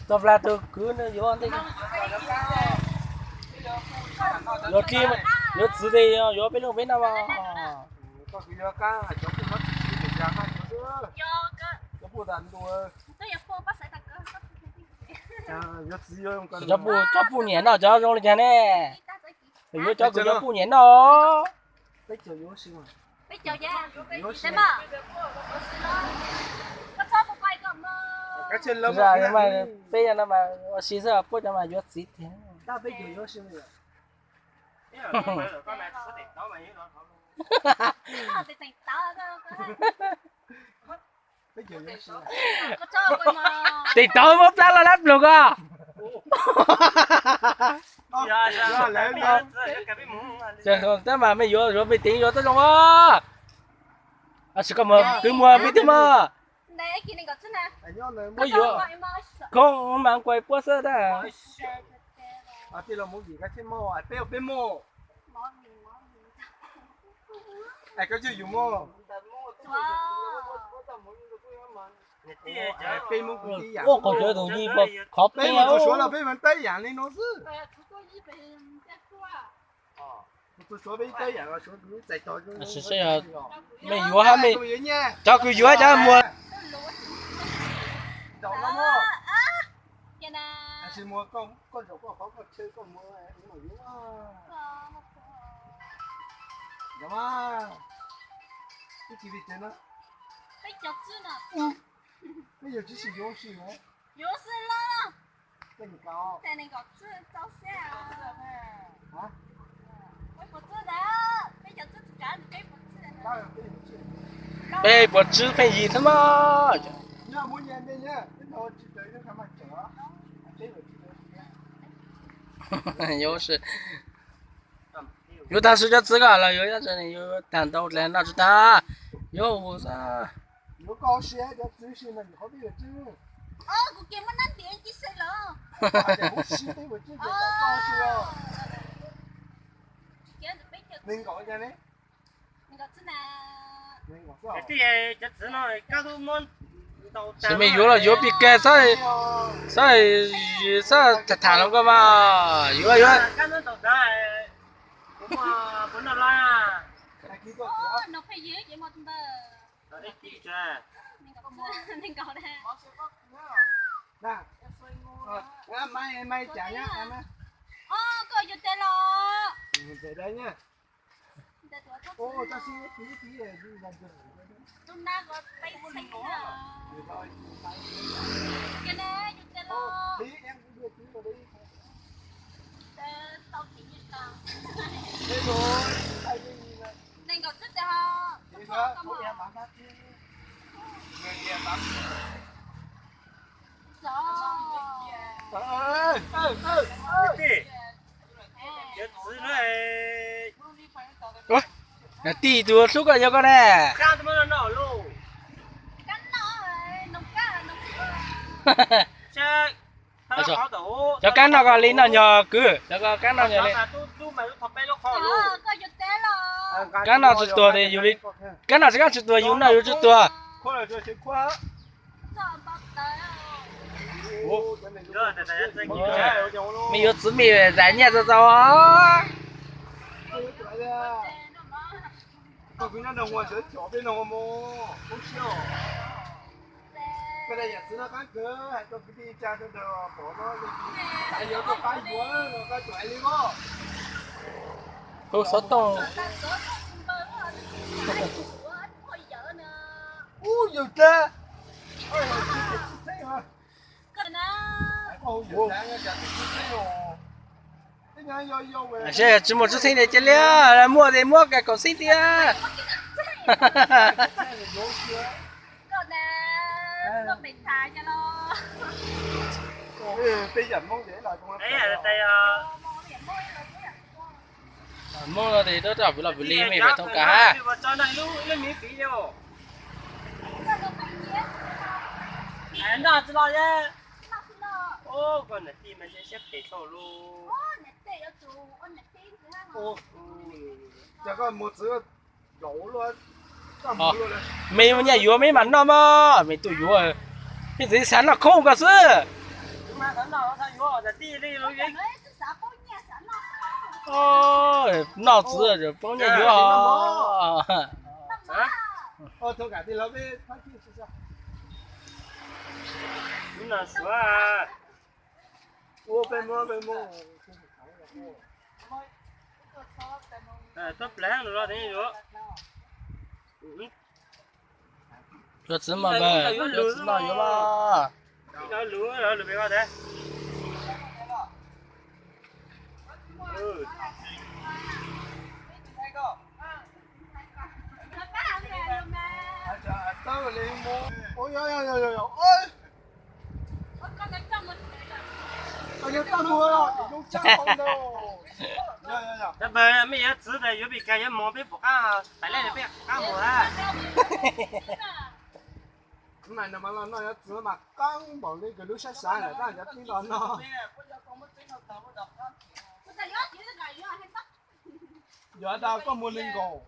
Txog Plas tus kwv yuav ntej, yuav txiv, yuav txiv tes yuav peb leeg peb no mas. Cov puj nyiam noj cov zoo li cas ne? Yuav cov kuv cov puj nyiam noj. Peb no mas ua si xwb, puab cov mas yuav txiv tiag. Tes tau muab plab los lab plug ko. Tab mas mej yuav, yuav mej teev yuav tau zoo os. Tab sis koj mus twb muag peb twb muag. Koj yuav, koj mas kuai puab xwb tab. Ua qhov cawv tus yij qhov peb. Mej yuav hab mej, cov kws yuav cov muag. Peb puas tswb pheej yig xwb mas. Yuav tag sim cov txiv ko los yuav, yuav tag ntau dlej noj tsis tag, yuav ua xwb. Sis mej yuav los yuav pij kag xwb, xwb tham tham los koj mas yuav los yuav. Tij tus hlub koj yog koj ne. Cov kab noj koj li noj nyog kwv, cov kab noj nyog li. Kab noj tsis tuag, kab noj tsis, kab tsis tuag yus noj yuav tsis tuag. Mej yuav txiv mej zais nyiaj txaus txaus. Hu xov tooj. Seb tsis muaj tub txheej tes cia li, muaj tes muab kaum txheej tiag. Hmoob no tes rov rau pw los pw li mej pem thooj kav hab. Me nyiaj yuav me mam noj mog, me tuaj yuav, me txiv xav noj khoob koj xwb. Noj txiv poob nyiaj yuav os. Yuav txiv mas, yuav txiv mas yuav mas. Tab sis mej yuav txiv tas yuav pes kag yuav moog peb puas qab, tas le peb puas qab moog a. Mas no mas los noj yuav txiv mas qaab npaum li kws lub sab sab lawm tab cov tib los noj. Yog tas koj muag nees nkaum,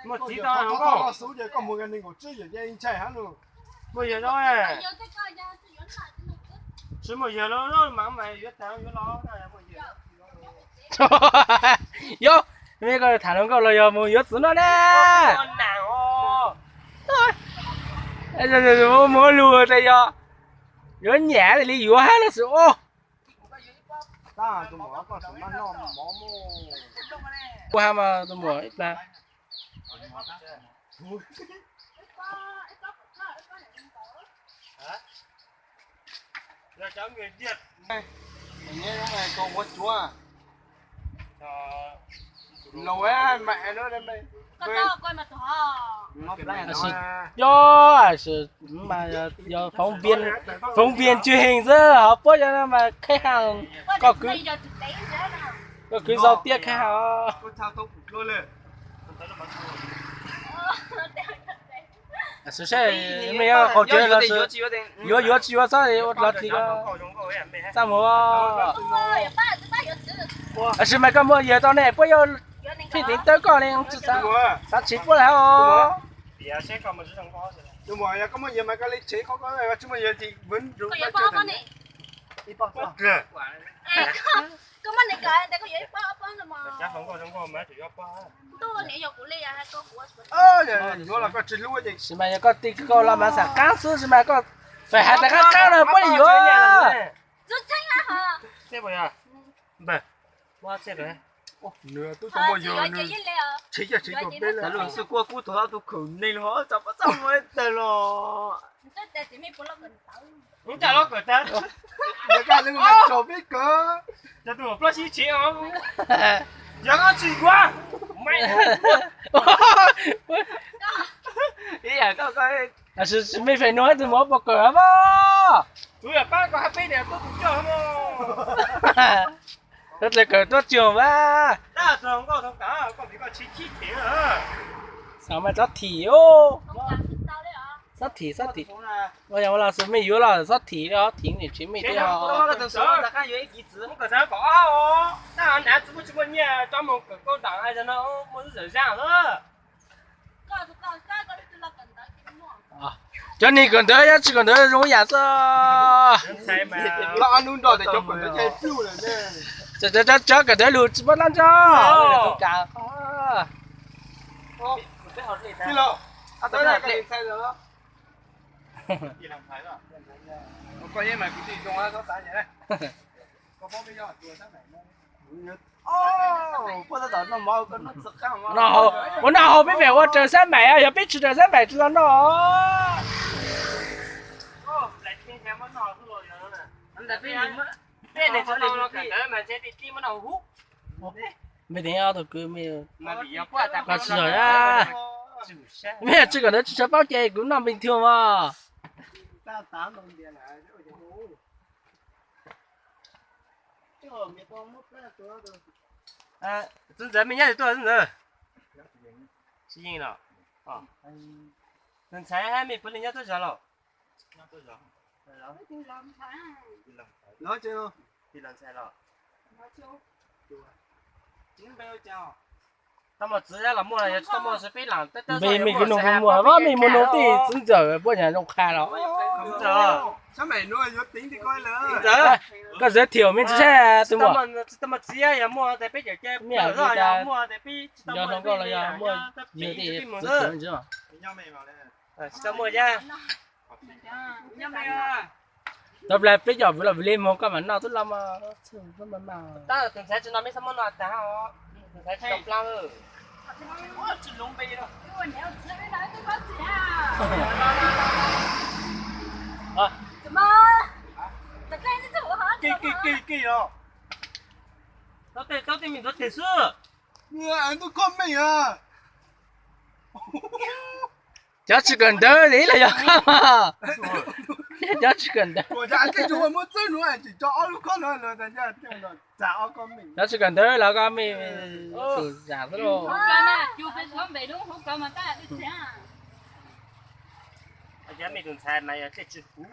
muag txiv tau nees nkaum xwb ces koj muag nees nkaum tsib yawm yeej ntshai hab lug. Muag yawg, tsis muaj yawg lawm mas yuav tag yuav los. Yog, mej koj tham hluas nkauj los yog mus yuav txiv noj ne? Muab lug tas yog yuav nyam tas li yuav hab los xwb os. Ua hab mas tus muam ib plag. Yog, phóng viên truyền hình xwb, ho puab cov no mas khách hàng, koj kwv, koj kwv giao tiếp khách hàng. Seb mej yuav qhov twg los, yuav yuav tsis yuav txhob ua los tsis txaj muag. Tab sis mas koj muaj yawg tau ne puab yuav phij teev tawb koj li, tsis xav, xav tshev puab lawm os. Tab sis mas yog koj tij koj los mas xav qaab xwb, tab sis mas koj fais has tas qaab qaab no puab li yuav. Tab sis mej fais nua tus muam pom kawm mas. Koj txawm kawm tuab tsuag mas. Xav mas txhob thim os. Txhob thim, txhob thim. Ua yog ua los mej yuav los txhob thim os, thim niam tsev mej thiab os. Cov neeg kawm ntawv yog tsis kawm ntawv zoo yam xwb. Cov kawm ntawv lug tsis muaj dlaab ntsog. Ua noj haus peb pem ua raws xab maim, yog peb tsis raws xab maim tsis tau noj. Mej teev ob tug kwv, koj tsis zog a. Mej tsis kawm ntawv tsis tshua paub ces kuv noj bình thường mas. Txiv ntxawm mej nyob twg tuaj txiv ntxawm? Tsis yeej los. Tus ntxhais hab mej puav leej nyob tuaj zog los? Los tsis los ntxhais los? Npe mej kwv nug muaj, muaj mej muaj nug tej txiv ntxawm puab nyiam zoo qha los. Koj giới thiệu mej tsis saib tus muam. Mej yog hluas nkauj los yog muaj yawg tej giới thiệu mej tsis. Tau plag peb cov vwv los vwv li moog koj mam noj tub los mas. Cov tsis kawm ntawv li los yog, cov tsis kawm ntawv. Cov tsis kawm ntawv los koj mej tus zam xwb lauj. Mej tus ntxhais mas yog tej tsis huv.